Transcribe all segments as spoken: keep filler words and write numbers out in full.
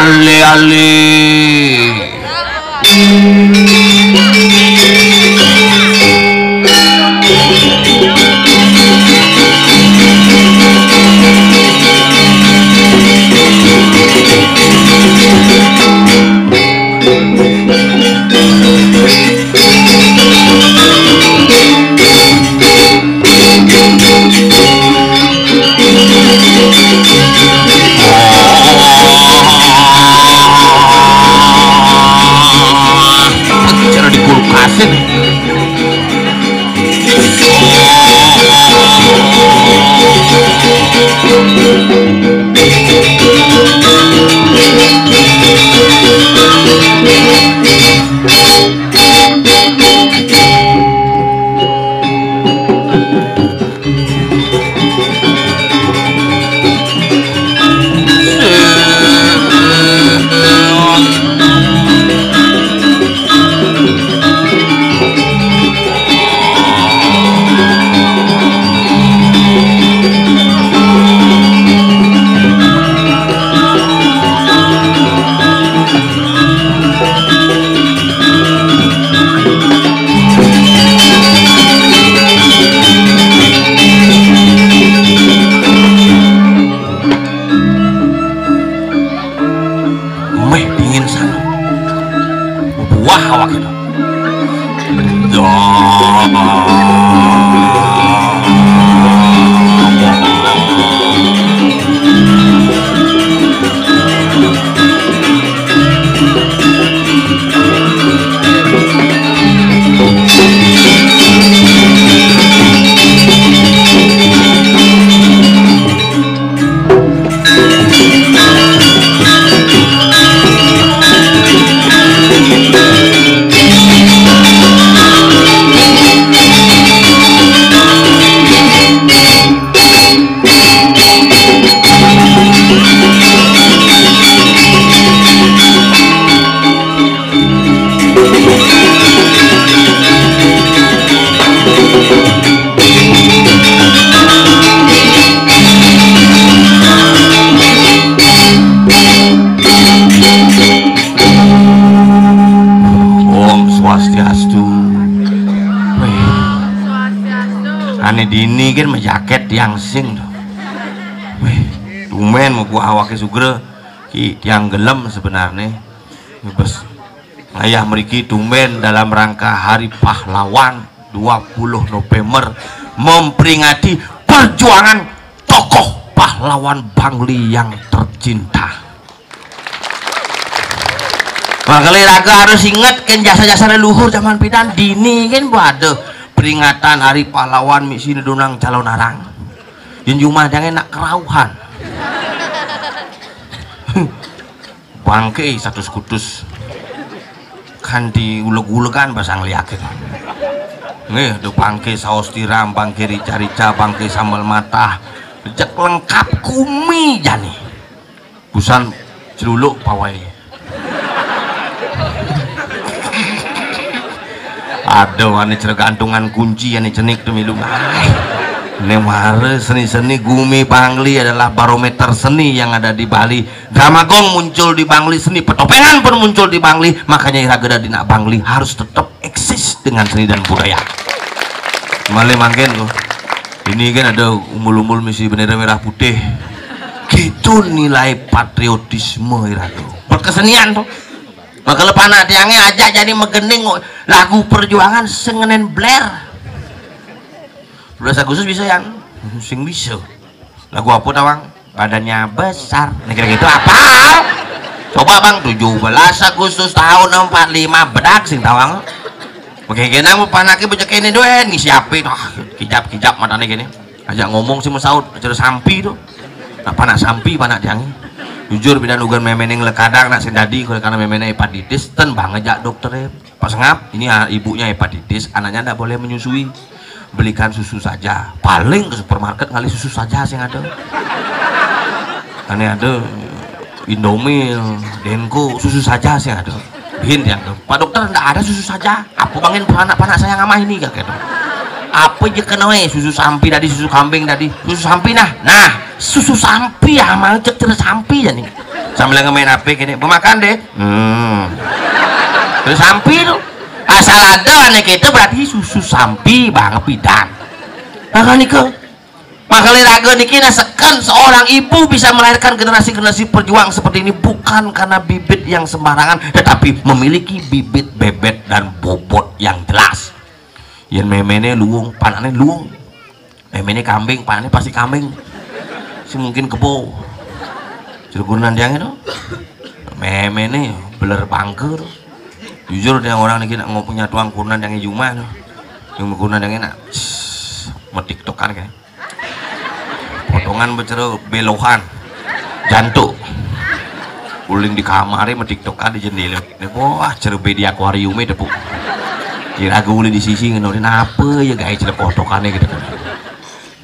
Ale-ale. Cara dikulkasin. Meh dingin sana. Buah awak itu. Om Swastiastu. Wih. Ane dini kan mejaket tiang sing tuh. Wih, tumben mau gua awake sugre. Ki tiang gelem sebenarnya. Bes. Ngayah mriki tumben dalam rangka Hari Pahlawan dua puluh November memperingati perjuangan tokoh pahlawan Bangli yang tercinta. Makanya raga harus inget kan jasa-jasa leluhur zaman pidan dini kan bu ada peringatan Hari Pahlawan misi nedunang calon arang. Yang jumah jangan nak kerauhan. Bangke satu sekutus. Kan diuleg-ulegan bahasa ngeliatin. Nggih, do bangke saus tiram, bangke rica-rica, bangke sambal matah. Jek lengkap kumi jani. Busan celuluk pawai. Aduh, ane cergantungan kunci ane cenik tuh milu. Ai. Ini mare seni-seni gumi Bangli adalah barometer seni yang ada di Bali. Drama gong muncul di Bangli, seni petopengan pun muncul di Bangli, makanya iraga dadi nak Bangli harus tetap eksis dengan seni dan budaya. Malih mangkin tuh. Ini kan ada umbul-umbul misi bendera merah putih. Gitu nilai patriotisme iraga. Berkesenian tuh. Maka lepas anak tiangnya ajak jadi megening lagu perjuangan sengenen bler. Sebelas Agustus bisa yang sing bisa. Lagu apa tawang? Badannya besar. Nah, kira gitu apa? Coba bang, tujuh belas Agustus tahun empat lima bedak sing tawang. Oke, kena mau panaknya bocah kene doen ngisi api tuh. Ah, kijap-kijap matanya gini. Ajak ngomong sih mau saut, acara sampi tuh. Nah, panak sampi panak tiang. Jujur bidan ugan memening lekadang nak sing dadi karena memening hepatitis ten banget jak dokter. Pak Sengap, ini ah, ibunya hepatitis, anaknya ndak boleh menyusui. Belikan susu saja. Paling ke supermarket ngali susu saja sih ada. Aneh ada Indomil, Denko, susu saja sih ada. Hin, ya, Pak Dokter, ndak ada susu saja. Apa bangin anak-anak saya ngamah ini, kata. Apa je kena, eh, susu sampi tadi, susu kambing tadi, susu sampi nah. Nah, susu sampi ya, mau cek terus sampi ya nih. Sambil ngemain H P gini, "Mau makan deh." Hmm. Terus sampi tuh. Asal ada anak kita berarti susu sampi bang pidan. Nah, kan itu. Makanya raga niki nah seken seorang ibu bisa melahirkan generasi-generasi perjuang seperti ini bukan karena bibit yang sembarangan, tetapi memiliki bibit bebet dan bobot yang jelas. Yen memene luung, panane luung. Memene kambing, panane pasti kambing. Si mungkin kebo. Jero kurenan tiang itu. Memene beler bangker. Jujur dia orang niki nak ngomong punya tuang kurenan tiang jumah tuh. Yang kurenan tiang nak metik tokan kayak. Potongan becero belohan. Jantuk. Uling di kamare metik tokan di jendela. Wah, cerbe di akuarium itu, Bu. Kira gue di sisi ngenorin apa ya, guys, cerbe potokane gitu kan.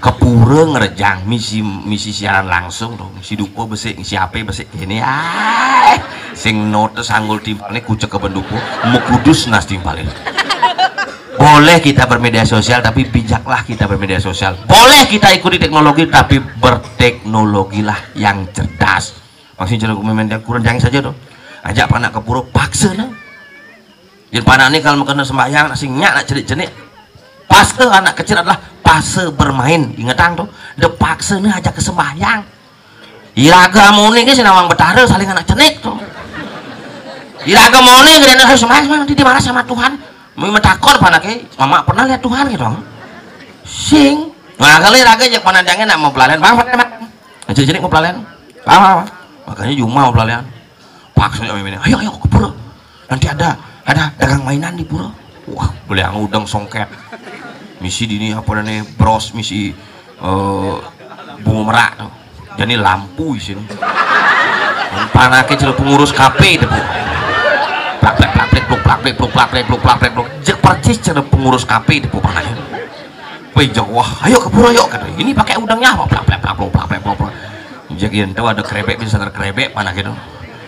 Kepura ngerejang misi, misi siaran langsung dong, misi dupo besik, misi ape besik gini, ah, sing notes anggul timpalnya kucek ke bendupo, mekudus nas timpalnya. Boleh kita bermedia sosial, tapi bijaklah kita bermedia sosial. Boleh kita ikuti teknologi, tapi berteknologilah yang cerdas. Maksudnya jangan kuranjang saja dong. Ajak anak ke pura, paksa nah. Jadi anak ini kalau mau kena sembahyang, nak sing nyak, nak cenik-cenik. Pas ke anak kecil adalah fase bermain. Ingetang tuh, de paksa nih ajak ke sembahyang. Iraga mone ke sinawang betara saling anak cenik tuh. Iraga mone ke dia harus sembahyang, sembahyang, nanti dimarah sama Tuhan. Mau metakon panake, "Mama pernah lihat Tuhan gitu?" Sing. Nah, kalau iraga jak panandangnya nak mau pelalian, bang, bang, bang. Aja jadi mau pelalian. Bang, bang, bang. Makanya cuma mau pelalian. Paksa ya, "Ayo, ayo, ke pura. Nanti ada, ada dagang mainan di pura." Wah, beli yang udang songket. Misi dini apa nih, bros, misi, eh, bunga merak tuh. Jadi lampu di sini. Panake jero pengurus K P itu, Bu. Plak, plek, plak, plek, pluk, plak, plek, pluk, plak, plek, pluk, plak, plek, pluk. Jek persis jero pengurus K P itu, Bu, panake. Wih, jauh. "Wah, ayo ke pura, yuk," kata. "Ini pakai udangnya apa?" Plak, plek, plak, pluk, plak, plek, pluk, plak. Jek yen tahu ada krebek, bisa ada krebek, panake itu.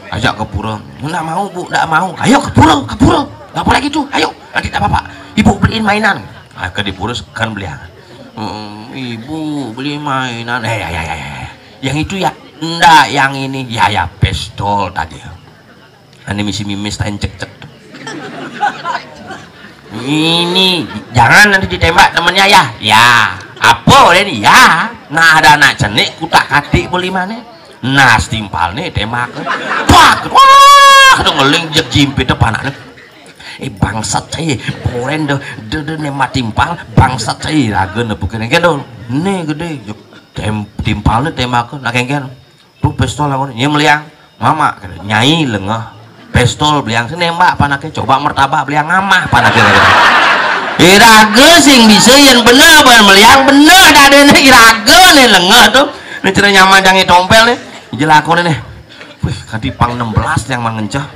Ajak ke pura. "Nggak mau, Bu, nggak mau." "Ayo ke pura, ke pura. Nggak boleh gitu. Ayo, nanti tak apa-apa. Ibu beliin mainan." Ah, ke di pura kan beli. "Hmm, Ibu beli mainan." "Eh, ya, ya, ya, ya. Yang itu ya." "Ndak, yang ini." "Ya, ya, pistol tadi." Ane misi mimis tain cek-cek tuh. "Ini jangan nanti ditembak temennya ya." "Ya." "Apa ini?" "Ya." Nah, ada anak cenik kutak katik beli mana? Nah, setimpal nih tembak. Wah, wah, tuh ngeling jek jimpit depan anak. "Eh, bangsat saya, poren deh, deh, deh, nema timpal, bangsat saya, raga nepukin gitu." Nih gede, jek tem-, timpal nih tembak, nah, kengken. Tuh pistol aku nih, "Nyai meliang." "Mama," kata, "Nyai lengeh." Pistol beliang sih nembak panake, "Coba martabak beliang ngamah panake," kata. Iraga sing bisa yen bener, bener meliang, bener dadene iraga nih lengeh tuh. Ini cerita nyaman jange tompel nih. Jelakone nih. Wih, kadi pang enam belas yang mangencah.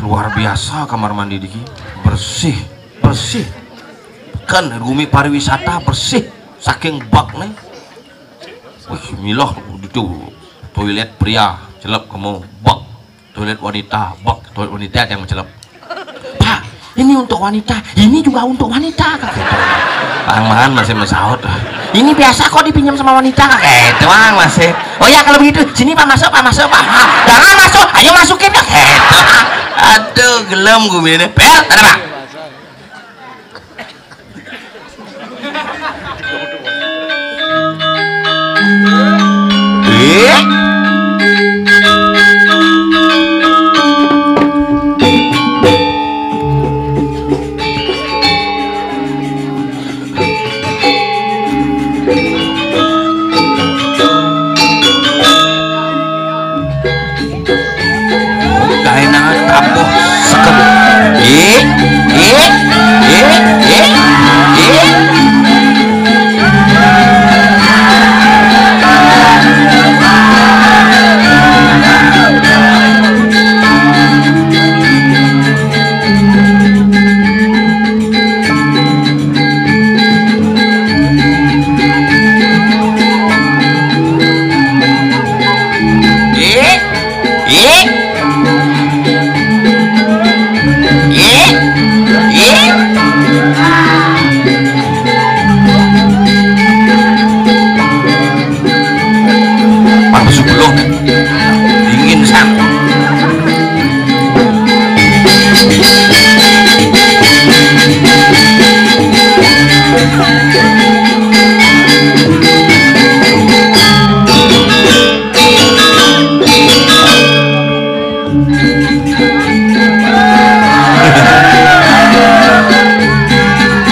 Luar biasa kamar mandi diki. Bersih, bersih. Kan gumi pariwisata bersih. Saking bak nih. Wih, milah itu toilet pria, celep kamu, bak. Toilet wanita, bak. Toilet wanita yang celep. "Pak, ini untuk wanita, ini juga untuk wanita," kata. Pang masih mesaut. "Ini biasa kok dipinjam sama wanita," kata. Itu, Bang, masih. "Oh ya, kalau begitu, sini, Pak, masuk, Pak, masuk, Pak. Ah, jangan masuk, ayo masukin," kata. Aduh, gelem gue ini. "Pel, ada, Pak?" Eh? Kainangan tabuh seken. Eh, eh, eh, eh, eh.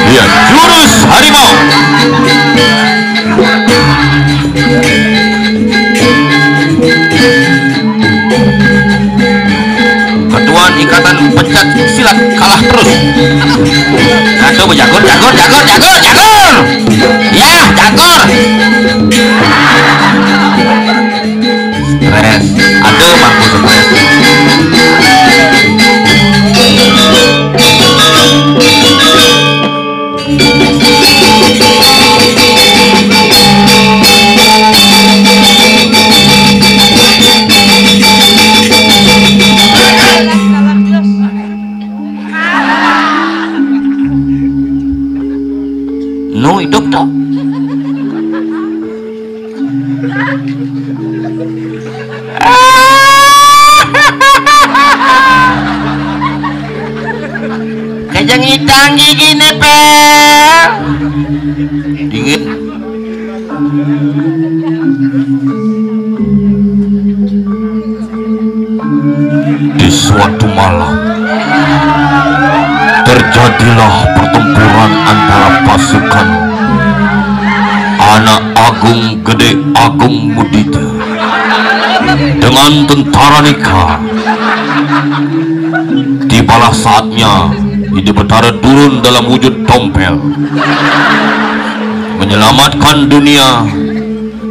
Iya, jurus harimau. Ketuaan ikatan pencak silat kalah terus. Aduh, jagur, jagur, jagur, jagur, jagur. Ya, jagur. Stres. Aduh, mampu stres. Nu hidup to. Kejang itang gigi ne, Pel. Dingin. Di suatu malam, terjadilah pertempuran antara pasukan Anak Agung Gede Agung Mudita dengan tentara Nika. Tibalah saatnya Ida Betara turun dalam wujud tompel, menyelamatkan dunia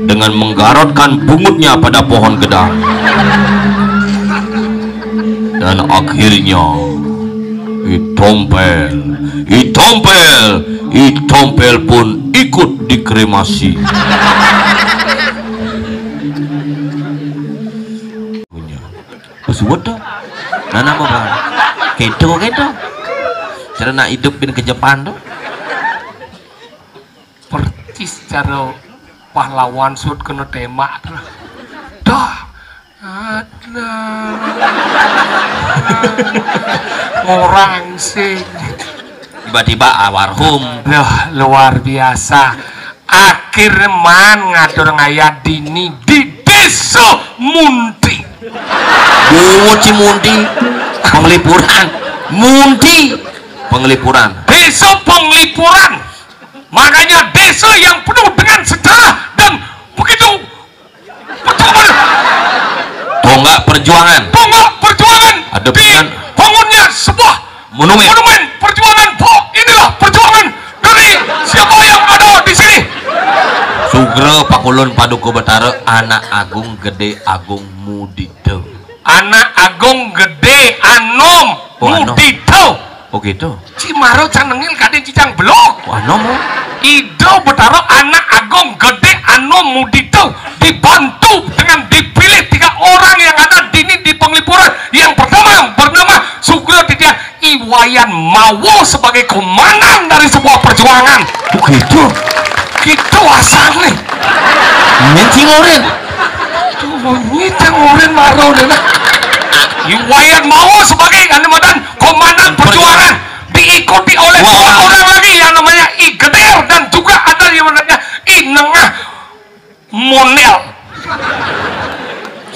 dengan menggarotkan bungutnya pada pohon gedang. Dan akhirnya, I Tompel, I Tompel, I Tompel pun ikut dikremasi. Punya. Pesuwut to. Nah, napa, Bang? Kéto, kéto. Cara nak hidup bin ke Jepang to. Persis cara pahlawan sut kena tembak to. Dah. Alah. Orang sih. Tiba-tiba almarhum. Loh, luar biasa. Akhir man ngatur ngayat dini di Desa Munti. Bungut si Munti. Penglipuran. Munti. Penglipuran. Desa Penglipuran. Makanya desa yang penuh dengan sejarah dan begitu, betul, betul. Tonggak perjuangan. Tonggak perjuangan. Ada pesan. Dibangunnya sebuah monumen. Monumen perjuangan. Bo, inilah perjuangan dari siapa yang ada di sini. Sugra Pakulun Paduka Betara, Anak Agung Gede Agung Mudita. Anak Agung Gede Anom. Oh, Anom. Mudita. Oh, gitu. Cimaro canengil kadé cicang belok. Wah, nom. Ida Betara Anak Agung Gede Anom Mudita dibantu dengan dipilih tiga orang yang ada dini di Penglipuran. Yang pertama bernama Sugro Titian, I Wayan Mawo sebagai komandan dari sebuah perjuangan. Oh, gitu. Gitu asalnya. Nyén sing ngorin. Tuh, nyicang ngorin maro deh, nah. I Wayan Mawo sebagai anu madan komandan perjuangan, diikuti oleh dua orang lagi yang namanya I Geder dan juga ada yang namanya I Nengah Monel.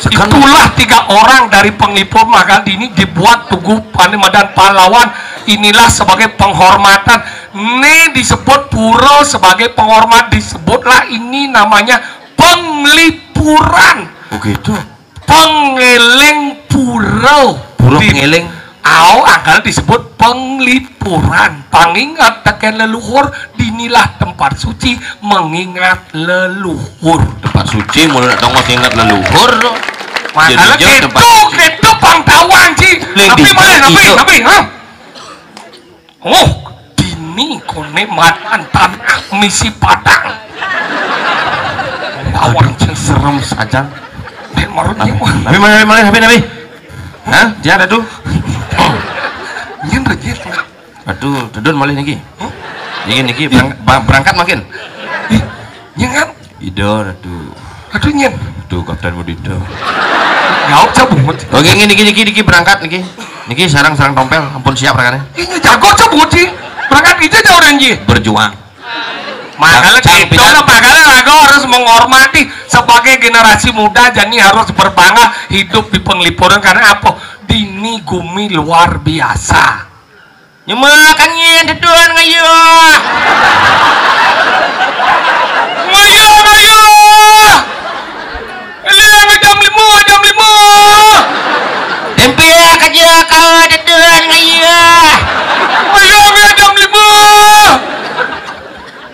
Itulah tiga orang dari Penglipuran maka ini dibuat tugu pahlawan. Inilah sebagai penghormatan. Ini disebut pura sebagai penghormat, disebutlah ini namanya Penglipuran. Oh, gitu. Pengeling pura. Pura pengeling. Ao angkal disebut Penglipuran. Pangingat tekén leluhur, dinilah tempat suci mengingat leluhur. Tempat suci, mula nak tongos ingat leluhur. Makanya tempat suci. Kéto pangtawan, Ci. Tapi malih, tapi, tapi, ha? Oh, dini koné matan tanah misi padang. Aduh, serem saja. Tapi malih, malih, malih, malih. Hah? Dia ada tuh. Nyén rejit. Aduh, tedun malih niki. Niki, niki, berang-, ba-, berangkat makin. Ih, nyén kan? Ida, aduh. Aduh, nyén. Tuh, Kapten Mudita. Jawab cabut. Oke, niki, niki, niki, niki berangkat niki. Niki sareng-sareng tompel, ampun siap rakané. Ini jago sebut sih. Berangkat itu jauh dan ji. Berjuang. Makanya Cang, kita pidan. Makanya lagu harus menghormati sebagai generasi muda, jadi harus berbangga hidup di Penglipuran karena apa? Dini gumi luar biasa. Nyemakan nyén deduan ngayuh. Ngayuh, ngayuh. Eling jam lima, jam lima. Tempe aja kau deduan ngayuh. Ngayuh, ngayuh jam lima.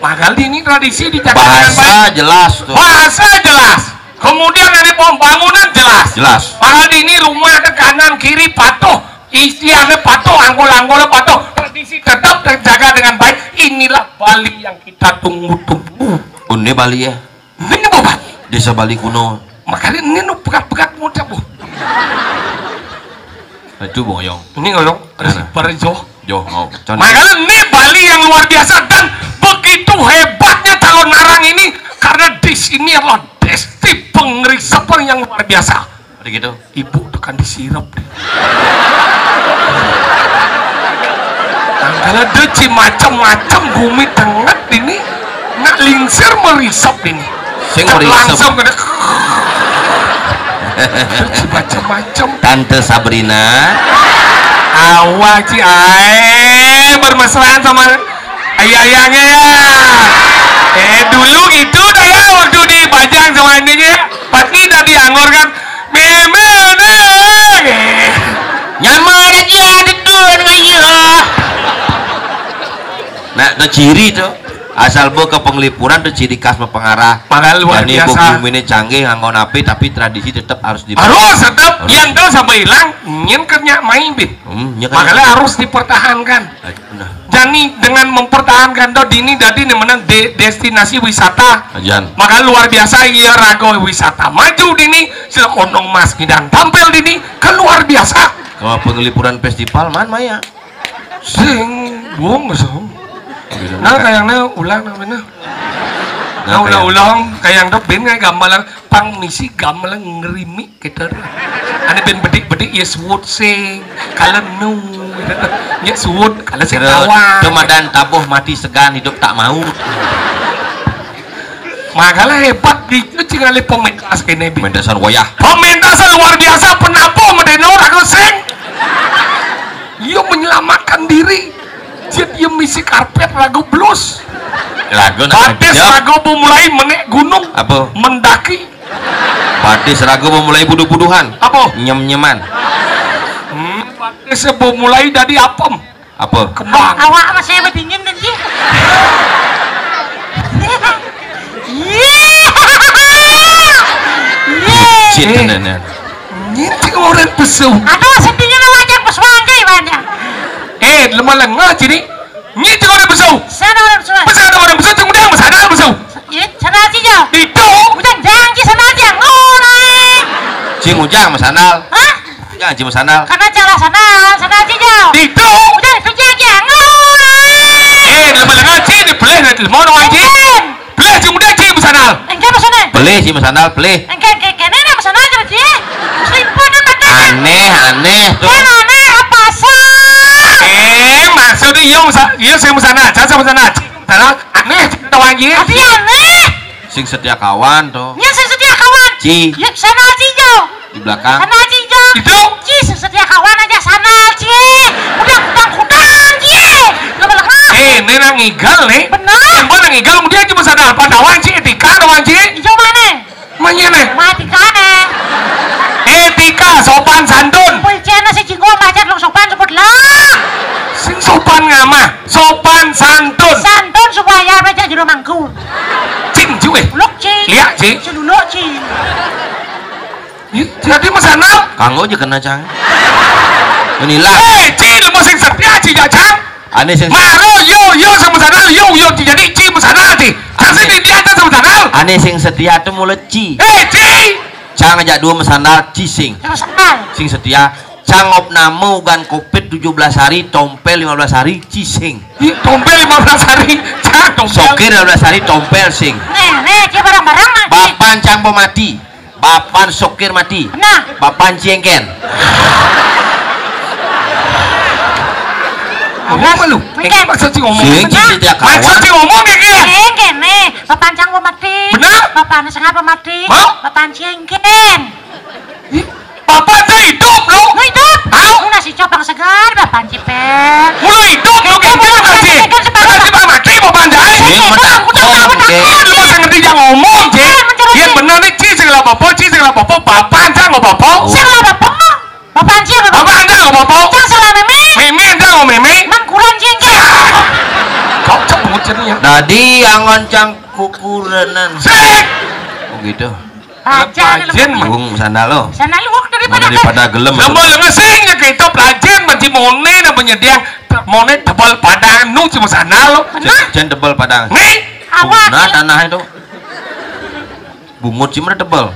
Padahal ini tradisi dijaga dengan baik. Bahasa jelas tuh. Bahasa jelas. Kemudian ada pembangunan jelas. Jelas. Padahal ini rumah ke kanan kiri patuh, isiannya patuh, anggul-anggulnya patuh. Tradisi tetap terjaga dengan baik. Inilah Bali yang kita tunggu-tunggu. Ini Bali ya. Ini apa Bali? Desa Bali kuno. Makanya ini nu pegat-pegat muda bu. Itu boyong. Ini ngoyong. Mana? Perjo. Jo, oh, contoh. Makanya ini Bali yang luar biasa dan begitu hebatnya Calonarang ini karena di sini adalah desti pengrisepan yang luar biasa. Ada gitu. Ibu tekan disirep deh. Karena deci macam-macam gumi tenget ini nak lingsir merisep ini. Sing merisep. Langsung kena. Deci macam-macam. Tante Sabrina. Awak ci ae bermesraan sama ayah-ayahnya ya. Eh dulu gitu dah ya waktu di Bajang sama ininya. Pasti dah dianggur kan. Memang. Nyaman aja dedun ngayuh. Nah, itu ciri tuh. Asal bu ke Penglipuran tuh ciri khas pengarah. Padahal luar biasa. Buku ini canggih nganggo napi tapi tradisi tetap harus di. Harus tetap. Yang tahu sampai hilang, nyen kernya main bin. Hmm, makanya harus dipertahankan. Nah. Jani dengan mempertahankan do dini dadi nih menang de destinasi wisata. Ajan. Maka luar biasa iya rago wisata maju dini sila onong mas ngidang tampil dini ke luar biasa. Kalau Penglipuran festival man maya. Sing buang song. Nah kayaknya ulang namanya. Nah ulang-ulang kayak dok bin kayak gamelan pang misi gamelan ngerimi. Kita ada ben bedik-bedik ya suwut sing kalau nu ya suwut kalau sing kawan. Cuma dan tabuh mati segan hidup tak mau. Makalah hebat di itu cing alih pementas kene bi. Pementasan wayah. Pementasan luar biasa penabuh medeno ragu sing. Dia menyelamatkan diri. Jadi dia misi karpet ragu blues. Ragu nak. Batis ragu mulai menek gunung. Apa? Mendaki. Batis ragu memulai buduh-buduhan. Apa? Nyem-nyeman. Hmm, batis memulai dari apem. Apa? Kembang. Awak masih berdingin dan sih. Cit tenan. Nyintik orang pesu. Aduh, sedihnya lo wajah pesu aja banyak. Eh, lemah lengah jadi. Nyintik orang pesu. Sana orang pesu. Pesu ada orang pesu, cuma dia pesu ada pesu. Iya, sana aja ya. Itu. Ujang janji sana aja. Ngorai. Cing ujang sama sandal. Hah? Ujang cing sama sandal. Karena jalan sana, sana aja ya. Itu. Ujang itu janji. Ngorai. Eh, lemah lengah cing dipelih nanti mau dong anjing. Pelih cing udah cing sama sandal. Enggak maksudnya. Pelih cing sama sandal, pelih. Enggak kayak kene nama sana aja dia. Selingkuh kan pakai. Aneh, aneh tuh. Yang aneh apa sih? Eh, maksudnya iya sama iya sama sana, sama sana. Sana aneh tahu anjing. Tapi aneh. Sing setia kawan tuh. Ya sing setia kawan. Ci. Ya sana aja ya. Di belakang. Sana aja ya. Itu. Ci sing setia kawan aja sana ci. Udah kudang kudang ci. Nggak boleh. Eh, ini nang igal nih. Benar. Yang nang igal kemudian cuma sadar pandawan ci, etika doang ci. Hijau mana? Manyene. Matikane. Etika sopan santun. Polisiana si Jinggo macet lo sopan sebut lah. Sing sopan ngamah, sopan santun. Santun supaya aja jero mangku. Cing juwe. Luk cing. Liak cing. Seduluk cing. Jadi mesana. Kanggo aja kena cang. Inilah. Eh, cing lepas sing setia cing ya cang. Ane sing Maro yo yo sama sana yo yo jadi ci sama sana ci. Kasih di dia aja sama sana. Ane sing setia tuh mulut ci. Eh ci. Cang aja dua mesandal ci sing. Sama sana. Sing setia. Cangop namu gan covid tujuh belas hari, tompel lima belas hari, ci sing. Ih, tompel lima belas hari. Cang tompel. Sokir lima belas hari, tompel sing. Nih, nih, ci barang-barang mah. Bapan cang pemati. Bapan sokir mati. Nah. Bapan ciengken. Ngomong apa lu? Mungkin. Maksud si ngomong. Sing, sing, sing, kawan. Maksud si ngomong ya, Ki? Sing, kene. Bapak Cang mau mati. Bener? Bapak anu sing apa mati? Mau? Bapak Cingkin. Ih, Bapak Cang hidup, lu? Lu hidup? Hah? Lu nasi copang segar, Bapak Cipel. Lu hidup, lu Cingkin, Cingkin, Cingkin, Cingkin, Cingkin, Cingkin, Cingkin, mati, Bapak Cang. Sing, Cingkin, udah, udah, udah, Cingkin, udah. Lu masa ngerti yang ngomong, Cing? Iya, bener nih, Cing, sing lah Bapak, Cing, sing lah Bapak, Bapak Cang mau Bapak. Sing lah Bapak. Bapak Anci apa? Bapak Anda apa, Bapak? Cang salah meme. Meme Anda apa, meme? Mangkuran cengkeh. Kau cek bungut jadinya. Tadi yang ngoncang kukurenan. Sik. Oh gitu. Aja Lepas jen, Bung, sana lo. Sana lu daripada Mana daripada gelem. Lembol lengesing ya kita pelajen mesti mone na penyediang mone tebal padang nu cuma sana lo. Jen, jen tebal padang. Nih. Awak. Nah, tanah itu. Bungut sih mana tebel.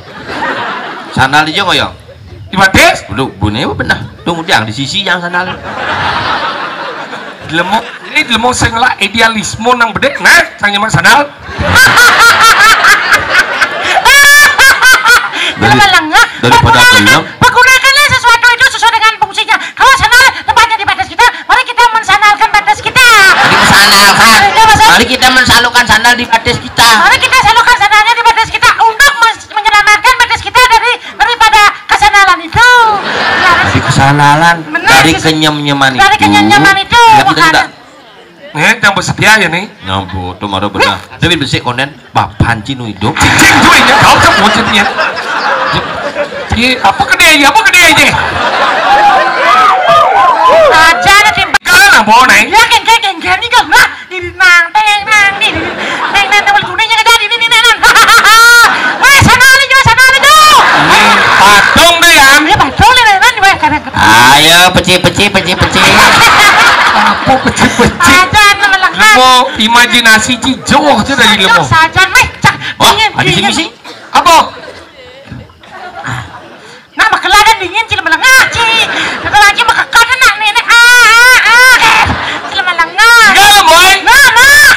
Sandal dia ngoyong. Di batis? Lu bune apa benar? Tuh yang di sisi yang sandal. Lemo, ini lemo sing lah idealisme nang bedek nah, sang nyemak sandal. Dari, Lengah. Daripada film. Pergunakanlah sesuatu itu sesuai dengan fungsinya. Kalau sandal tempatnya di batis kita, mari kita mensandalkan batis kita. Mari kita mensandalkan. Iya, maksud- Mari kita mensandalkan sandal di batis kita. Mari kita sandalkan sandalnya di batis kita untuk mes- menyelamatkan batis kita dari daripada kesandalan itu. Dari kesandalan, benar, dari kenyem-nyeman itu. Dari kenyem-nyeman itu. Ya, kita makanya. Nih, yang bersedia ya nih. Nyambut, tuh maru benar. Tapi besik konen, bapan cinu hidup. Cicing juga ini, kau cek bocetnya. Iya, apa gede ya, apa gede aja. Aja ada tim. Kalau nang bawa naik. Ya, geng, geng, geng, geng, ini kan, nah. Ini nang teng nang ini. Neng neng tawal gunanya ke jadi ini neng nang. Wah, sana aja, wah, sana aja tuh. Ini patung tuh ya. Iya, patung nih neng nang, wah, kadang. Ayo peci peci peci peci. Apa peci peci? Aja anu lengkap. Lemo imajinasi ci jauh aja dari lemo. Sajan meh, cak. Wah, dingin, ada sini dingin. Sih. Apa? Nah, makelar dingin cil melengah ci. Makelar ci makekat nak nenek ah ah ah. Cil melengah. Enggak lah, boy. Nah, nah.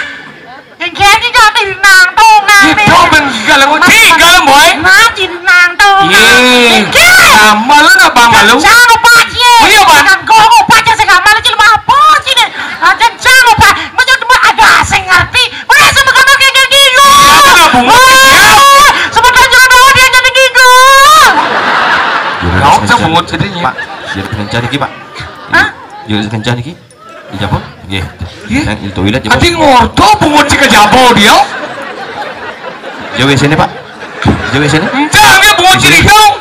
Yang kian ini jangan teh nang tuh nang. Itu ben enggak lah, boy. Ci, enggak lah, boy. Nah, cil nang tuh. Iya. Sama lu nak bang malu? Jangan lupa ci. Oh iya, bang. Kan gua lupa ci segala malu cil apa ci nih. Aja jangan lupa. Macam ada sing ngerti. Udah sama kamar kayak gini. Iya, bunga. Wah, sebentar juga dulu dia jadi gigong. Kau bisa bungut jadinya. Pak, jadi kencang dikit, Pak. Hah? Jadi kencang dikit. Di dapur? Nggih. Nggih. Yang di toilet, coba. Ati ngorto bungut sing kejaba dia. Jauh W C-ne, Pak. Jauh W C-ne. Enggak, dia bungut sini dong.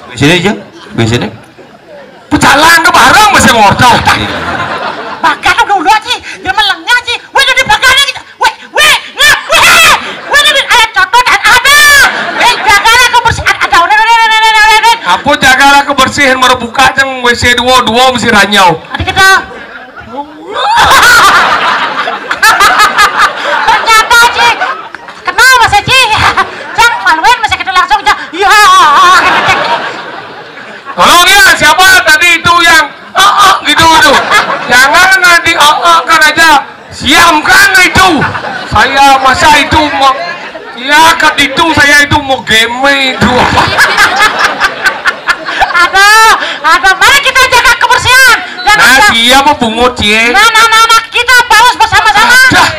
W C-ne aja. W C-ne. Pecalang ke barang masih ngorto. Bakal dulu ci, dia melengah ci. Weh, jadi bakal kita. Weh, weh, ngap, weh. Weh, ini ada cotot, ada, ada. Eh, jaga lah kebersihan, ada, udah, udah, udah, udah, udah, udah. Apa jagalah kebersihan, baru buka jeng W C dua, dua mesti ranyau. Ada kita. Ternyata ci, kenal masa ci. Cang, maluin masa kita langsung, Cang. Iya, kata Cang. Tolong ya, siapa tadi itu yang, "Ah, ah," gitu itu. Jangan nanti, "Ah, ah," kan aja. Siam kan itu. Saya masa itu mau, ya kan itu saya itu mau game itu. Aduh, aduh, mari kita jaga kebersihan. Jaga, nah, siap. Siapa bungut, cie? Nah, nah, nah, nah, kita paus bersama-sama. Dah.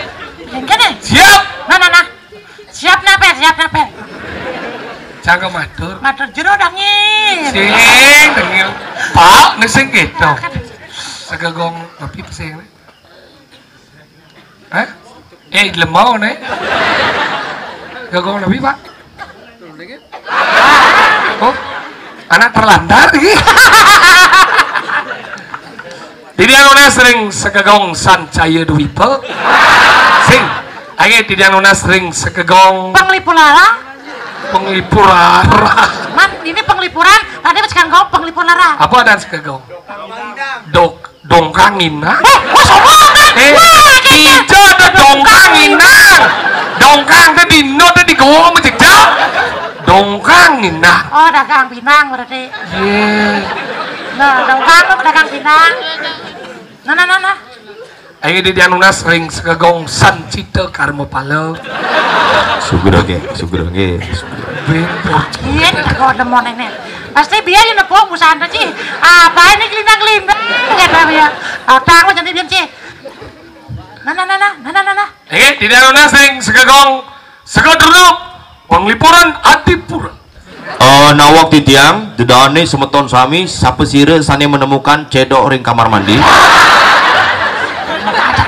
Yang kene. Siap. Nah, nah, nah. Siap napa? Siap napa? Cangkem matur. Matur jero dangin. Sing dengil. Pak, nih sing gitu. Segegong tapi sing. Hah? Eh, lemau nih. Gegong nabi, Pak. Oh, anak terlantar iki. Titiang nunas ring Segegong Sancaya Dwipa. Sing. Ayo, titiang nunas ring Segegong Penglipur lara. Penglipur lara. Man, ini penglipuran. Tadi masih kan ngomong penglipur lara. Apa ada Segegong? Dok, dongkang inang. Eh, wah, sombong kan? Eh, wah, tidak ada dongkang inang. Dongkang teh dino teh digowo mah cek. Dongkang inang. Oh, dagang pinang berarti. Iya. Nah, dongkang tuh dagang pinang. Nah, nah, nah, nah. Ayo di Dianunas ring Segegong Sancita Karma Pala. Sugra ge, sugra ge. Iya, nih, kok demen ini. Pasti biar ini nepuk busana sih. Apa ini kelintang-kelintang? Kata dia. Otak lu jadi biar Eh, di dalam naseng segegong, segedruk, penglipuran Adipura. Eh, nawak titiang, dedane semeton sami, sapa sira sane menemukan cedok ring kamar mandi?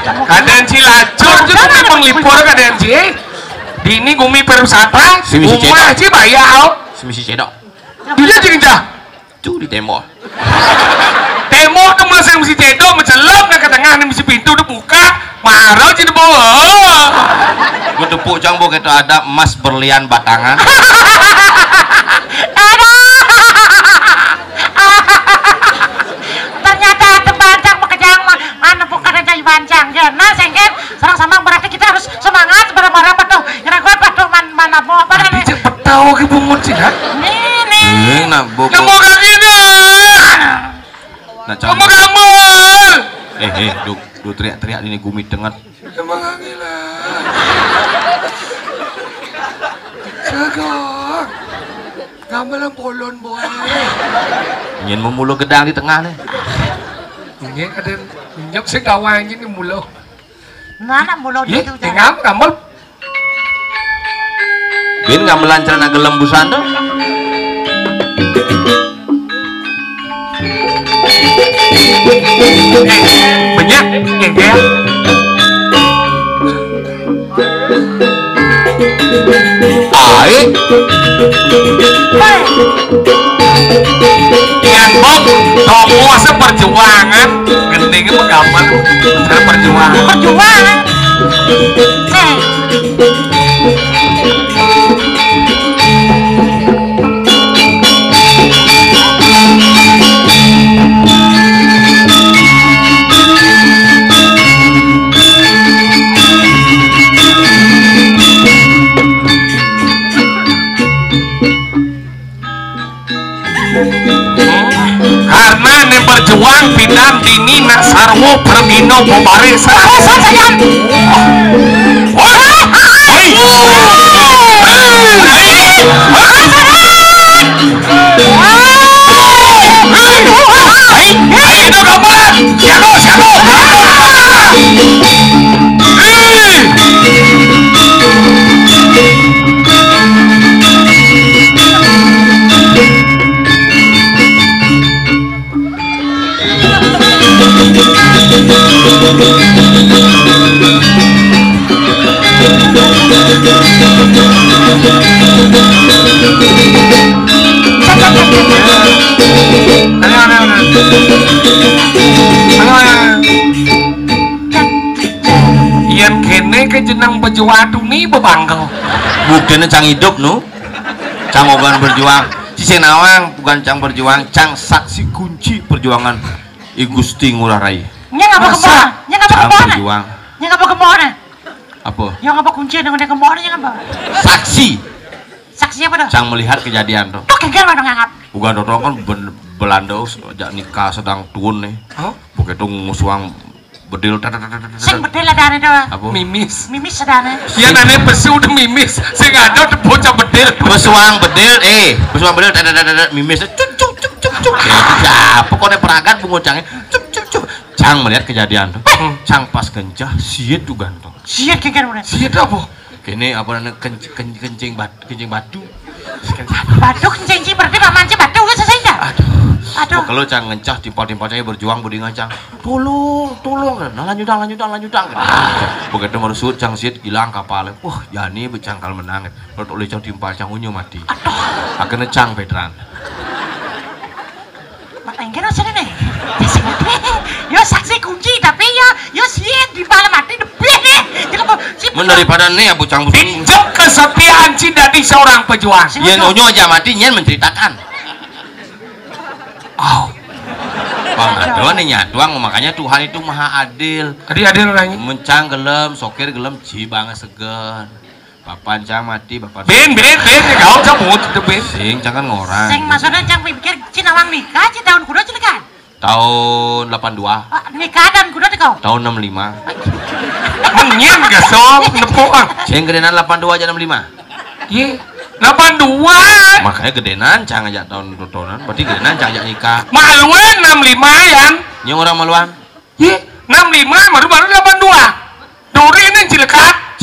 Kadang cilacur je gumi penglipur, kadang ci. Dini gumi pariwisata, sing misi cedok. Rumah ci bayar. Sing misi cedok. Iya, cing, cah. Tu di tembok. Tembok tu mula sing misi cedok, mencelup nak ke tengah ni misi pintu tu buka, marah ci dibawa. Gua tepuk cang bo kata ada emas berlian batangan. Aduh. Ternyata ada bancang makejang, ma-, mana bukan aja bancang. Ya, nah, sengken, serang samang berarti kita harus semangat, bareng-bareng patuh. Kira gua patuh man-, mana mau, apa. Adi cek petau ke bungut sih, dah. Nih, nih. Eh, nak boko. Nemu kaki dah. Nak cang. Nemu gambar. Eh, eh, duh, duh, teriak-teriak ini gumi tenget. Nemu kaki lah. Jago. Gambar yang polon, boy. Nyen memula gedang di tengah nih. Ini ada minyak sing kawan ini mula. Nah, nak mula. Ye, dia tu, tengah gambar. Bin gamelan celana gelem busan tu. Eh, banyak, eh, dia. Ai. Dengan Bob, toko seperjuangan, gending apa gambar? Perjuangan. Perjuangan. Eh. Karena ini berjuang pindah dini nak sarwo permino bobare. Wah, wah, wah. Yen kene ke jeneng bejuang tu ni bebangga. Buktine cang idup nu. Cang oban berjuang. Sisi nawang bukan cang berjuang, cang saksi kunci perjuangan I Gusti Ngurah Rai. Nya ngapa kemana? Nya ngapa kemana? Cang berjuang. Nya ngapa kemana? Apa? Nya ngapa kunci dengan kemana nya ngapa? Saksi. Saksi apa dah? Cang melihat kejadian tu. Tuh, geger mana ngangap? Bukan orang kan ben-, Belanda, sejak nikah sedang tuun nih. Hah? Begitu ngusuang bedil, tet, tet, tet, tet, tet. Sing bedil ada nih dah. Apa? Mimis. Mimis ada nih. Ya, nane pesu udah mimis. Sing ada tuh bocah bedil. Pesuang bedil, eh, pesuang bedil, tet, tet, tet, tet, mimis. Cuk, cuk, cuk, cuk, cuk. Ya, siapa kok nih peragat bungut cangnya? Cuk, cuk, cuk. Cang melihat kejadian tuh. Hmm. Cang pas kencah, siet tuh ganteng. Siet geger mana? Siet apa? Kene apa namanya, kenc-, kenc-, kencing bat-, kencing batu. Batu kencing berarti paman cing batu kan selesai dah. Aduh. Aduh. Pokoknya cang ngencah timpal-timpal cang berjuang budi ngacang. Tolong, tolong. Nah, lanjutang, lanjutang, lanjutang. Ah. Begitu merusut cang siet hilang kapal. Wah, jani becangkal menang. Menurut oleh cang timpal cang unyu mati. Aduh. Akhirnya cang Pedran. Mak Engger asal nih. Yo saksi kunci tapi yo, yo siet di malam mati lebih nih. Jadi mau si Men daripada nih ya bocah. Itu kesetiaan ci dadi seorang pejuang. Yen onyo aja mati nyen menceritakan. Oh. Bang Adon nih nyatuang, makanya Tuhan itu maha adil. Adil, adil orangnya. Mencang gelem, sokir gelem, ci bang segen. Bapak cang mati, bapak. Ben, ben, ben, ya kau cabut itu ben. Sing cang kan ngorang. Sing maksudnya cang pikir ci nawang nikah, ci tahun kuda ci nikah. Tahun delapan dua. Ah, nikah dan kuda kau. Tahun enam lima. Menyen gasong, nepuk ah. Sing gedenan delapan dua aja enam lima. Ye, delapan dua. Makanya gedenan cang aja tahun tahunan, berarti gedenan cang aja nikah. Maluan enam lima yan. Nyong orang maluan. Ye, enam lima baru baru delapan dua. Duri ini cilekat.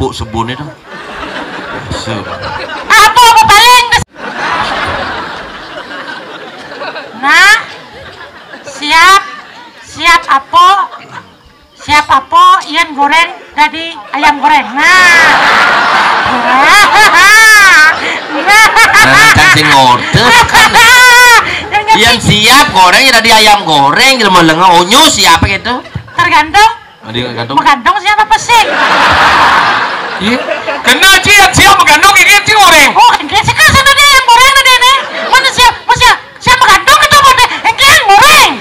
Tepuk sebun itu. Biasa. Apa, apa paling? Nah, siap, siap apa? Siap apa? Ian goreng jadi ayam goreng. Nah. Nah, kan sing ngorder kan. Yang ngerti. Ian siap goreng jadi ayam goreng, jelema lenga onyo siap gitu. Tergantung. Adi gantung. Menggantung siapa pesik? Iya. Kena siap, siap menggantung, ini sing goreng. Oh, ini sih kan sana dia yang goreng tadi nih. Mana siap? Mana siap? Siap menggantung itu mana? Ini yang goreng.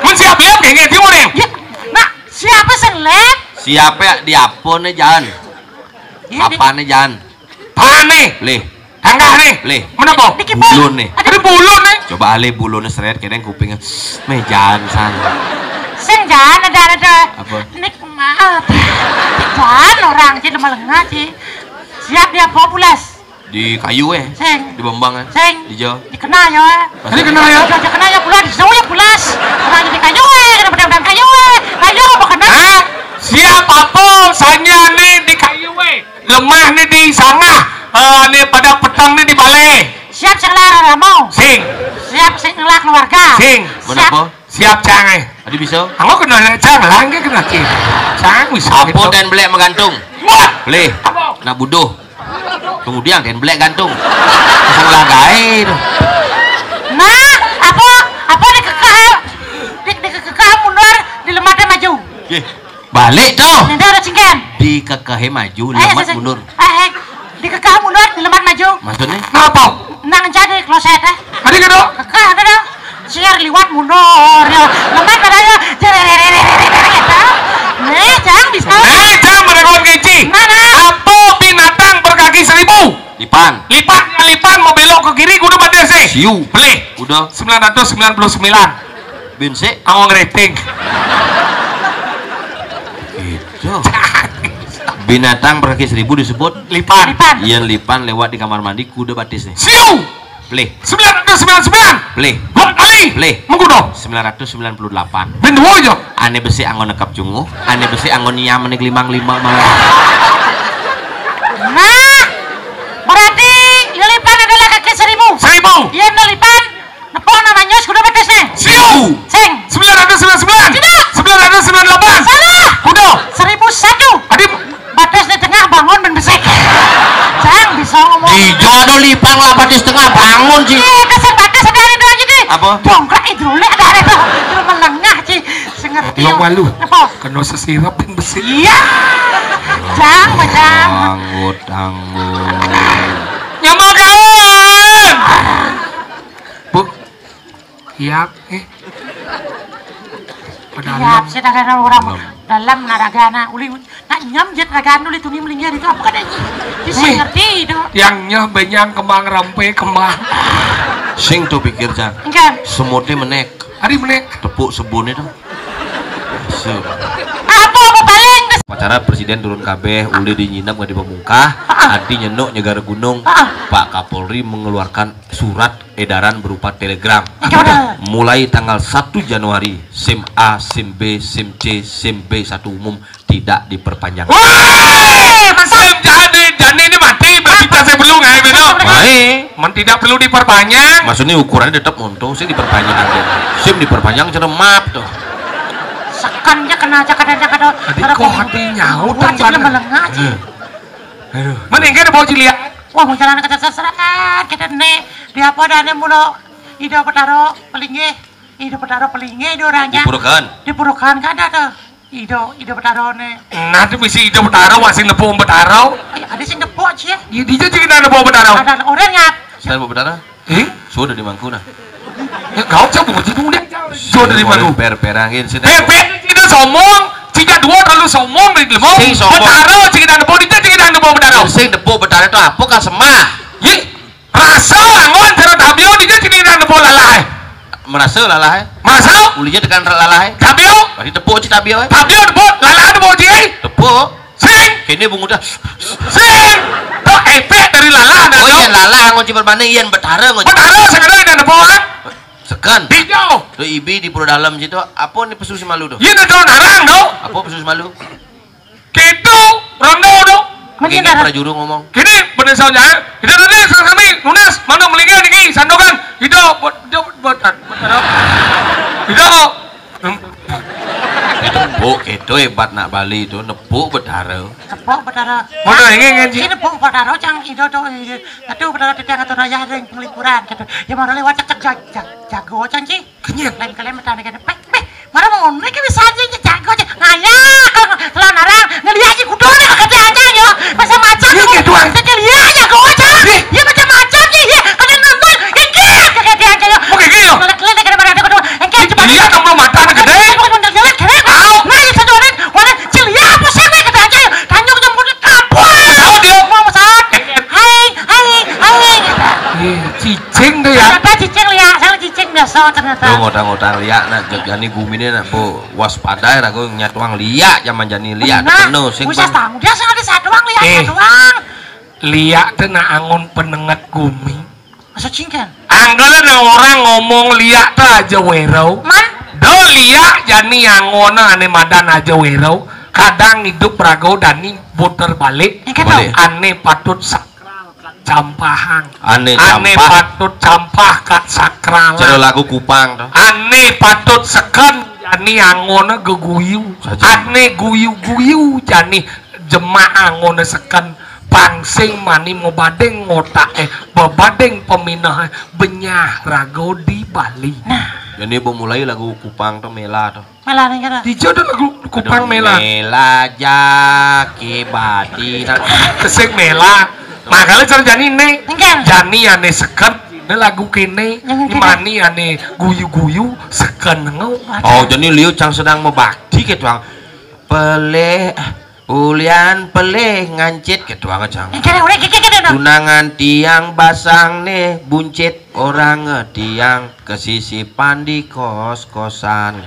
Mun siap lihat, ini sing goreng. Ya, nah, siapa sing lihat? Siapa ya? Di apa nih, Jan? Iya, di apa nih, Jan? Pane. Lih. Tanggah nih. Lih. Menapa? Dikit, Pak. Bulun nih. Ada bulun nih. Coba alih bulun seret, kena kuping. Meh, Jan san. Sing, Jan, ada, ada. Apa? Nik maaf. Jan, orang sih udah melengah sih. Siap dia apa pulas? Di kayu, eh. Sing. Di bembang, eh. Sing. Di jo. Dikena ya, eh. Tadi kena ya? Aja kena ya pulas, di ya pulas. Kena di kayu, eh, kena pedang kayu, eh. Kayu apa kena? Hah? Siap apa? Sanya nih di kayu, eh. Lemah nih di sangah. Eh, nih pada petang nih di balai. Siap sing ngelah ramo. Sing. Siap sing ngelah keluarga. Sing. Siap. Menapa? Siap cang, eh. Adi bisa? Aku kena cang, langge kena cing. Cang bisa. Apa gitu. Dan belek menggantung? Wah! Lih. Apa? Nak buduh. Kemudian dan belek gantung. Pasang lah gae tu. Nah, apa? Apa dikekeh? Di, dikekeh mundur, dilemat maju. Ye. Balik tu. Nanti ada cingkem. Dikekeh maju, eh, lemat saya, saya, mundur. Eh, eh. Dikekeh mundur, dilemat maju. Maksudnya? Napa? Nang jadi kloset, eh. Adi kena? Kekeh, ada dah. Siar liwat mundur, ya. Lemat ada ya. Jerererererere, gitu. Nih, Jang, bisa. Eh, Jang, meneruan keci. Mana? Apa binatang berkaki seribu? Lipan. Lipan, ya, lipan mau belok ke kiri, kudu batis nih. Siu. Beli. Udah. Sembilan ratus sembilan puluh sembilan. Bin sik. Aku ngeriting. Gitu. Binatang berkaki seribu disebut lipan. Lipan. Ian lipan lewat di kamar mandi, kuda batis nih. Siu. Plih. Sembilan ratus sembilan puluh sembilan. Plih. Dua kali. Plih. Mengkudo. Sembilan ratus sembilan puluh delapan. Bin dua aja. Ane besi anggon nekap cunguh, ane besi anggon nyam ane kelimang lima malah. Nah, berarti lilipan adalah kaki seribu. Seribu. Iya, lilipan. Nepuk namanya sudah betis nih. Siu. Sing. Sembilan ratus sembilan puluh sembilan. Tidak. Sembilan ratus sembilan puluh delapan. Salah. Kudo. Seribu satu. Adi. Batis di tengah bangun ben besik. Jang bisa ngomong. Ijo ada lipang lah batis tengah bangun sih. Iya, dasar batis ada, ada aja deh. Apa? Dongkrak hidrolik ada, ada tuh. Itu menengah sih. Sengerti. Yang malu. Apa? Kena sesirap ben besik. Iya. Jang, macam. Anggut, anggut. Nyamuk kawan. Bu. Iya, eh. Padahal iya, saya dah orang dalam nak ragana uli nak nyam jet ragana uli tuni melinggir itu apa kan ini? Bisa ngerti itu. Yang nyah benyang kembang rampe kembang. Sing tu pikir, Cang. Enggak. Semutnya menek. Hari menek. Tepuk sebun itu. Apa apa paling? Upacara presiden turun kabeh, uli di nyinap nggak di pemungkah, adi nyenuk nyegara gunung. Pak Kapolri mengeluarkan surat edaran berupa telegram. Mulai tanggal satu Januari, SIM A, SIM B, SIM C, SIM B satu umum tidak diperpanjang. Wah, mantap. SIM jadi, jadi ini mati, berarti saya belum, eh, betul. Baik. Men tidak perlu diperpanjang. Maksudnya ukurannya tetap monto, sih diperpanjang aja. SIM diperpanjang, cara maaf tuh. Sekan aja kena aja, kena aja, kena. Tadi kok hati nyaut, kan, belum melengah aja. Aduh. Mending kan bawa ciliak. Wah, mau jalan ke seseret, kita nih. Di apa dah nih mulu? Ida Petaro, Pelinggih. Ida Petaro, Pelinggih, ida orangnya. Di Purakan. Di Purakan kan ada tuh. Ida, Ida Petaro nih. Nah, tuh bisi Ida Petaro, masih nepuk Petaro. Eh, ada sih nepuk sih. Iya, dia juga ada nepuk Petaro. Ada orang ngat. Saya nepuk Petaro. Eh? Sudah di mangku nah. Ya, kau coba mau tipu dia. Sudah di mana? Per perangin sini. Per per kita somong, tiga dua terlalu somong dari lemong. Sing somong. Petaro, kita nepuk, kita nepuk Petaro. Sing nepuk Petaro itu apa kan semah? Ih, rasa anggon cara tabio dia jadi nang nepuk lalai. Merasa lalai. Merasa? Ulinya tekan lalai. Tabio? Tadi tepuk si tabio, eh. Tabio nepuk, lalai nepuk si, eh. Tepuk. Sing. Kini bungut dah. Sing. Tok efek dari lalai dah. Oh, iya, lalai anggon si berbanding, iya, Betara anggon si. Betara sekarang nang nepuk, ah. Sekan. Hijau. Tuh ibi di Pura Dalam situ, apa nih pesu si malu tuh? Iya, dah, dah, narang tuh. Apa pesu si malu? Gitu, rondo tuh. Mungkin kayaknya ada prajuru ngomong. Kini bener saja. Kita tadi sama-sama nunas, mana melingkar niki sandokan. Itu buat, itu buat, buat, buat, itu. Itu bu, itu hebat nak Bali itu, nepuk betara. Nepuk betara. Mana ini kan, Ji? Ini nepuk betara, cang itu tuh, iya. Aduh, betara tidak ngatur raya ada yang pelipuran gitu. Ya, mana lewat cek, cek, jag-, jag-, jago, cang, Ji. Kenyang. Lain kalian bertanya kan, "Peh, peh, mana mau nih ke bisa aja jago aja." Ngaya, kalau telah narang, ngeliat aja kudu nih, kata aja ya. Macam-macam. Iya, gitu, ah. Saya lihat aja, kau aja. Iya. Iya, macam-macam sih. Iya, kalian nonton, engke, kata dia aja ya. Oke, gitu. Ngeliat-ngeliat, kata pada aku tuh, engke, coba. Iya, kamu mata gede. Ngeliat-ngeliat, kata. Au. Nah, ya, satu orang, orang celia apa sih, kata aja ya. Tanya ke jemput kampung. Pesawat, ya. Mau pesawat. Hai, hai, hai. Iya, cicing tuh ya. Ternyata cicing liak, saya cicing biasa ternyata. Tuh, ngotang-ngotang liak, nak, jani gumine, nak, bu. Waspada ya, aku nyatuang liak, zaman jani liak. Nah, penuh, sing usah bang. Tahu, dia sangat disatuang liak, eh, satuang. Liak tuh nak angon penenget gumi. Masa cingkan? Anggala nang orang ngomong liak tuh aja werau. Man? Do liak jani angona ane madan aja werau. Kadang hidup rago dani putar balik. Engke tau. Balik. Ane patut sakral campahang. Ane, ane campah. Patut campah kat sakral. Cara lagu Kupang tuh. Ane patut seken jani angona geguyu. Saja. Ane guyu-guyu jani jemak angona seken. Pangsing mani mebading ngotak, eh, bebading peminah, eh, benyah rago di Bali. Nah. Jani bemulai lagu Kupang tuh mela tuh. Mela nih kata. Dija ada lagu Kupang. Aduh, mela. Mela jaki badi. Nah, kesing mela. Makanya cara jani nih. Enggak. Jani ane seket. Ini lagu kene. Jangan kene. Mani ane guyu-guyu seken ngau. Oh, jani liu cang sedang mebakti gitu, ang. Pelih, ulian pelih ngancit gitu, ang, cang. Enggak, udah, enggak, enggak, enggak. Tunangan tiang basang nih buncit. Orang tiang kesisipan di kos-kosan.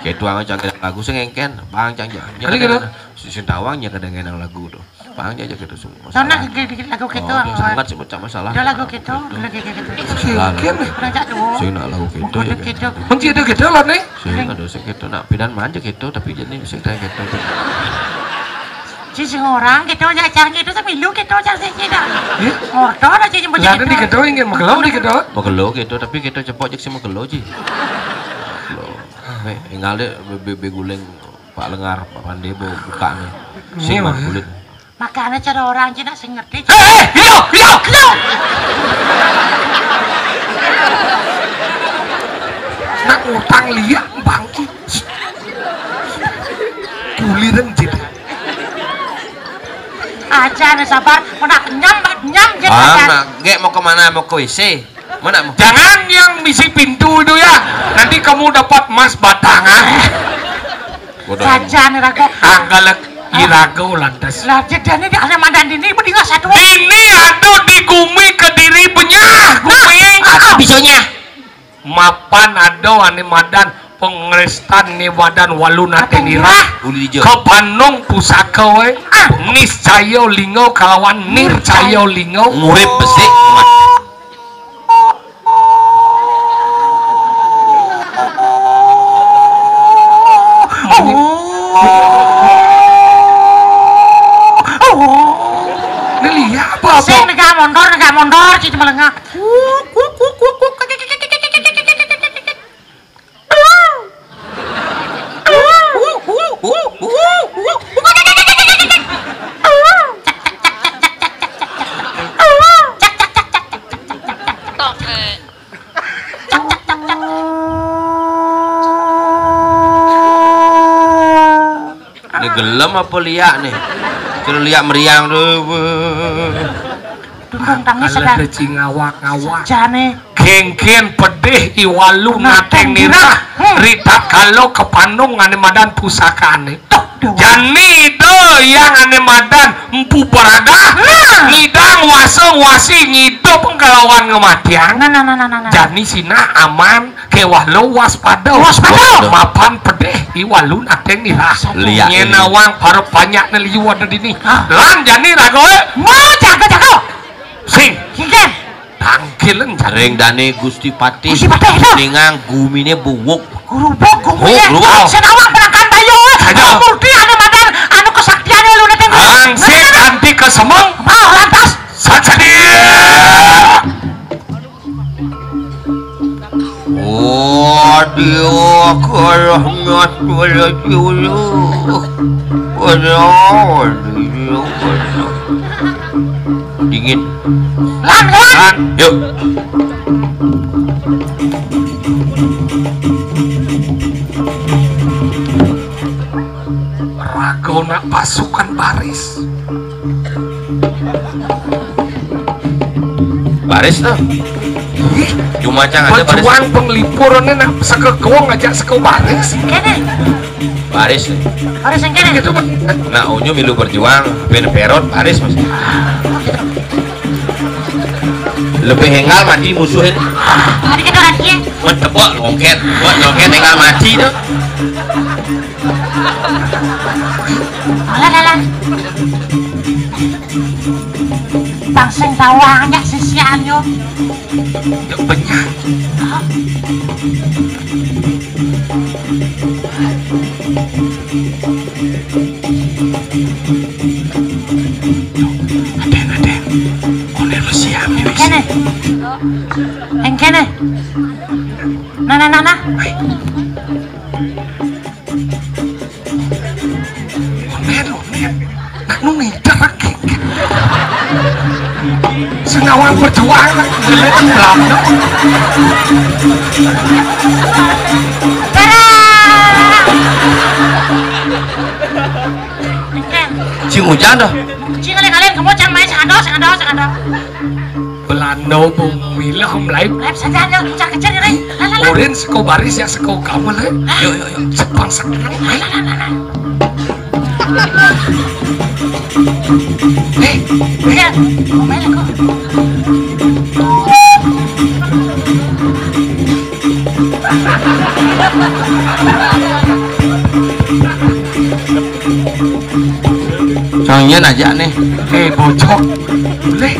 Gitu aja, cang, lagu sing engken, bang, cang, cang. Ada gitu? Sing tawang nya kadang-kadang lagu tuh. Bang, aja gitu semua. Sana dikit-dikit lagu gitu. Oh, itu sangat sih, cak masalah. Ada lagu gitu, lagu gitu. Salah. Engken. Orang cak tuh. Sing nak lagu gitu ya, gitu. Gitu. Kunci itu gitu loh nih. Sing ada sing gitu, nak pidan manja gitu, tapi jadi sing kayak gitu. Sing orang gitu, ya, cang gitu, tapi lu gitu, cang sih gitu. Iya. Ordo aja yang. Lah, ada di gitu, ingin megelo di gitu. Megelo gitu, tapi gitu cepok cek si megelo ji. Megelo. Nih, tinggal deh, be-, be-, beguling Pak Lengar, Pak Pande, bu-, buka nih. Iya, sing Mas. Kulit. Makanya cara orang Cina sing ngerti. Eh, eh, iya, iya, iya. Nak utang liak, bangki. Kuliran jadi. Aja nih sabar, mau nak kenyang, nak kenyang, jadi. Ah, aja. Mak, nggak mau kemana? Mau ke W C? Mana mau? Jangan yang bisi pintu itu ya. Nanti kamu dapat emas batangan. Bodoh. Saja nih rago. Anggalek irago lantas. Lah, jadi ini di ane madan ini, ibu tinggal satu. Ini ada di gumi Kediri benyah, gumi. Nah, apa bisanya? Mapan ada ane madan pengrestan ni madan walu nate nirah. Uli dija. Kepanung pusaka we. Ah. Niscaya lingo kalawan nircaya lingo. Ngurip besik. Ini lihat apa, apa? Sing negak mondor, negak mondor, cici melengah. Ini gelem apa liak nih? Kira liak meriang tuh. Dundung tangis. Alah, sedang. Kecing ngawak-ngawak. Jane. Genggen pedih iwalu nateng nirah. Hmm. Rita kalo kepanung ane madan pusakane. Tuh, duh. Jani do yang ane madan empu beradah. Nah. Ngidang wasa wasi ngidup kalawan ngematian. Nah, nah, nah. Jani sinah aman. Kewah lo waspada. Waspada. Mapan pedih iwalu nateng nirah. Liak. Nyen ini. Nawang para panyakne liu ada dini. Ah. Lan jani ragoe. Mau jago-jago. Sing. Sing, Ken. Tangkilen jani. Ring dane Gusti Patih. Gusti Patih, itu. Ningang gumine buwuk. Gurubuk gumine. Gurubuk. Senawang penangkan bayu. Aja. Murti anu madan, anu kesaktian lu nateng. Angsik anti kes- Yo, kalah mas wala dulu. Kalah, kalah. Dingin. Lan, lan. Lan, yuk. Raga nak pasukan baris. Baris tuh. Ih, cuma cang ada baris. Pejuang penglipur ini nak saka gong aja saka baris. Kene. Baris tuh. Baris yang kene. Gitu, Pak. Nah, unyu milu berjuang, ben perot, baris, Mas. Lebih enggal mati musuhin. Tadi kita orang dia. Buat tepuk, loket. Buat loket enggal mati tuh. Alah, alah. Tang sing tawang aja sisian yo. Ndak banyak. Aden, aden. Kono lu siap nih, wis. Kene. Yang kene. Nah, nah, nah, nah. Hai. Omen, omen. Nak nu ngider lagi. Senyawa berjuang lagi. Belanda. Sing hujan dah. Sing kalian, kalian kamu jangan main sing ado, sing ado, sing ado. Belanda bumi lah mulai. Lep saja, ayo, kejar, kejar, ya, Ray. Lah, lah, lah. Orin seko baris ya seko kamu lah. Yuk, yuk, yuk. Sepang sekarang. Lah, lah, lah, lah, lah. Eh, eh. Iya, mau main aku. Jangan aja nih. Eh, bocok. Boleh.